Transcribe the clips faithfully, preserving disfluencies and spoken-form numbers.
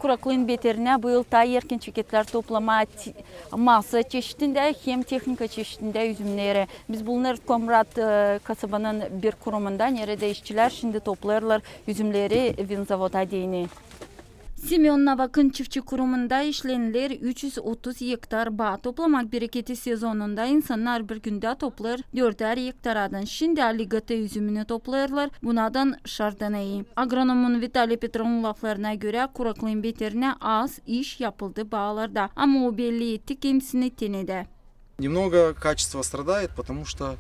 Kuraklıın beterinä bu yıl taa erkin çeketlär toplamaa t-, masa çeşitindä hem tehnika çeşitindä üzümneri. Biz bulunêrız Komrat, e, kasabanın bir kurumunda, neredä işçilär şindi toplêêrlar üzümleri vinzavoda deyni. Semön Novakın çiftçi kurumunda işlenilär üç üz otuz gektar baa. Toplamak bereketi sezonunda insannar bir gündä toplêêr dördär gektaradan. Şindi Aligatı üzümünü toplêêrlar, bunadan Şardoneyi. Agronomun Vitaliy Petrovun laflarına görä, kuraklıın beterinä az iş yapıldı baalarda, ama o belli etti kendisini tenedä. Немного качество страдает, потому что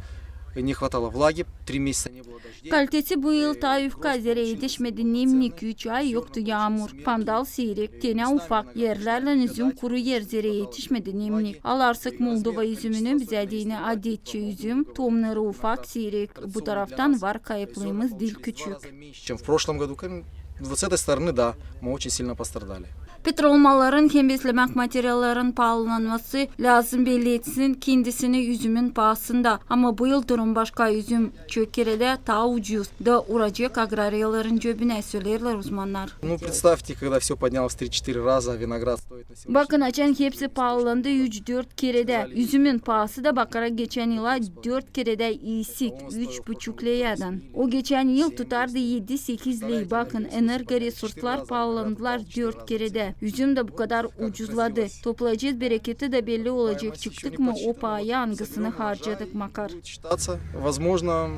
не хватало влаги, три месяца не было дождей. Kalitesi bu yıl taa ufka, zerä etişmedi nemnik, üç ay yoktu yaamur. Pandal siirek, tenä ufak, erlärlän üzüm kuruyêr, zerä etişmedi nemnik. Alarsak Moldova üzümünü, bizä deyni adetçä üzüm, toomnarı ufak, siirek. Bu taraftan var kayıplığımız diil küçük. Чем в прошлом году, кон-, вот с этой стороны, да, мы очень сильно пострадали. Petrol malların hem beslemäk materialların paalanması lääzım belli etsin kendisini üzümün paasında. Ama bu yıl durum başka, üzüm çok keredä taa ucuz da uracek agrariyaların cöbünä, söleerlär uzmannar. Ну, представьте, когда всё поднялось в три-четыре раза, а виноград стоит на сегодняшний день... Bakın, açan hepsi paalandı üç-dört keredä. Üzümün paası da bakarak geçän yıla dört keredä iisik, üç buçuk leyädän. O geçän yıl tutardı edi-sekiz ley. Bakın, energoresurslar paalandılar dört keredä. Üzüm dä bu kadar ucuzladı. Toplayacez bereketi dä belli olacek, çıktık mı o paaya, angısını harcadık makar. Считаться, возможно,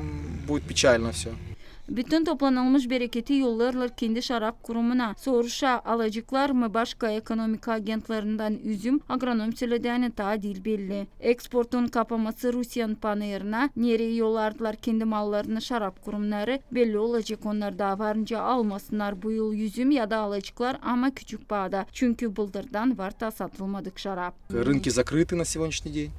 будет печально всё. Bütün toplanılmış bereketi yollêêrlar kendi şarap kurumuna. Soruşa, alaceklar mı başka ekonomika agentlerinden üzüm, agronom sölediyni taa diil belli. Eksportun kapaması Rusiyän panerinä, nereyi yollardılar kendi mallarını şarap kurumnarı, belli olacek, onnar daa varınca almasınnar bu yıl üzüm ya da alaceklar, ama küçük paada, çünkü bıldırdan var taa satılmadık şarap. Рынки закрыты на сегодняшний день.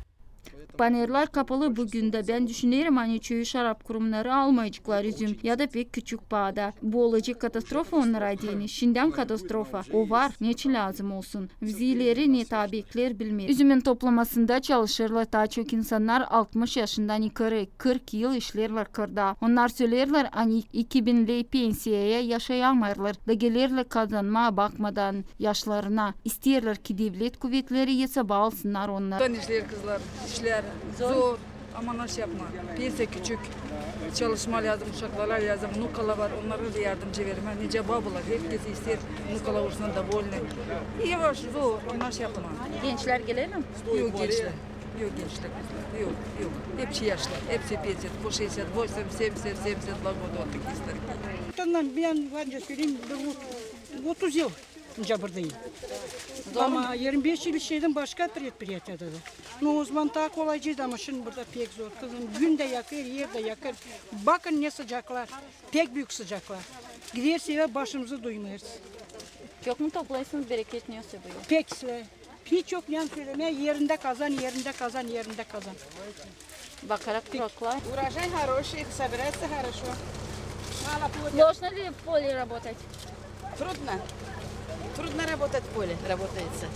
Panerlär kapalı bu gündä. Bän düşünerim, ani çoyu şarap kurumnarı almayaceklar üzüm ya da pek küçük paada. Bu olacek katastrofa onnara deyni. Şindän katastrofa. O var. Neçin lääzım olsun? Bizi ileri ne taa bekleer, bilmeerim. Üzümün toplamasında çalışêrlar taa çok insannar altmış yaşından yukarı, kırk yıl işleerlär kırda. Onnar söleerlär, ani iki bin ley pensiyaya yaşayamêêrlar da gelerlär kazanmaa bakmadan yaşlarına. İsteerlär, ki devlet kuvetleri esaba alsınnar onnarı. Işleer kızlar, işleer zor. Ama nasıl yapmaa? Pensiya küçük. Çalışmaa lääzım, uşaklara lääzım, vnukalar var, onnara da yardımcı vermää. Nicä babalar, herkez isteer, vnukalar olsun dovolnı. İi var, zor, ama nasıl yapmaa? Gençlär geler mi? Yok, gençlär. Yok, gençlär, kızlar. Yok, yok. Hepsi yaşlı, hepsi pensiya. Po şeestet, vosemästet, semästet, semästet goda olduk ister. Ondan bir an var ya söyleyeyim, bu otuz yıl. Nicä buradayım. Ama yirmi beş yıl işledim başka предприятиедä dä. No, o zaman taa kolaycaydı, ama şindi burada pek zor. Kızım, gün dä yakêr, er dä yakêr. Bakın ne sıcaklar, pek büük sıcaklar. Gidersin evä, başımızı duymêêrız. Çok mu toplêêrsınız bereket, ne bu yıl? Pek sä. Hiç yok, ne sölemää, erindä kazan, erindä kazan, erindä kazan. Bakarak kuraklığa. Урожай хороший, собирается хорошо. Мало плодов. Сложно ли в поле работать? Трудно. Трудно работать в поле, работается.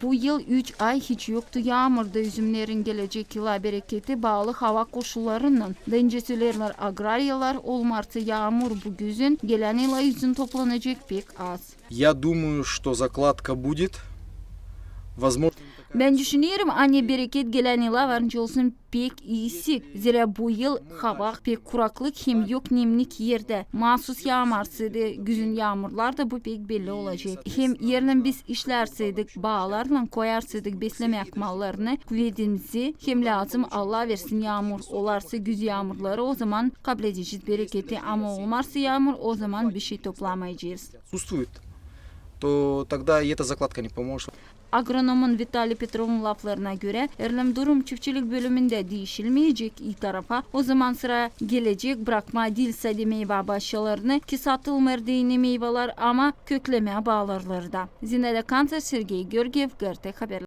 Bu yıl üç ay hiç yoktu yaamur da, üzümnerin gelecek yıla bereketi baalı hava koşullarınnan. Deyni söleerlär agrariyalar, olmarsa yaamur bu güzün, gelän yıla üzüm toplanacek pek az. Я думаю, что закладка будет. Возможно, не такая... Bän düşünerim, ani bereket gelän yıla varınca olsun pek iisik. Zerä bu yıl hava pek kuraklık hem yok nemnik erdä. Maasus yaamarsaydı güzün yaamurlar da, bu pek belli olacek. Hem erlän biz işlärseydik baalarlan, koyarsaydık beslemäk mallarını, kuvedimizi, hem lääzım Allah versin yaamur. Olarsa güz yaamurları, o zaman kabledecez bereketi, ama olmarsa yaamur, o zaman bişey toplamayacez. Отсутствует, то тогда и эта закладка не поможет. Agronomun Vitaliy Petrovun laflarına görä, erlän durum çiftçilik bölümündä diişilmeyecek, i tarafa o zaman sıra gelecek brakmaa diil sade meyva başçalarını, ki satılmêêr deyni meyvalar, ama köklemää baalarları da. Zinaida Kanţer, Sergey Georgiev, GRT Haberlär.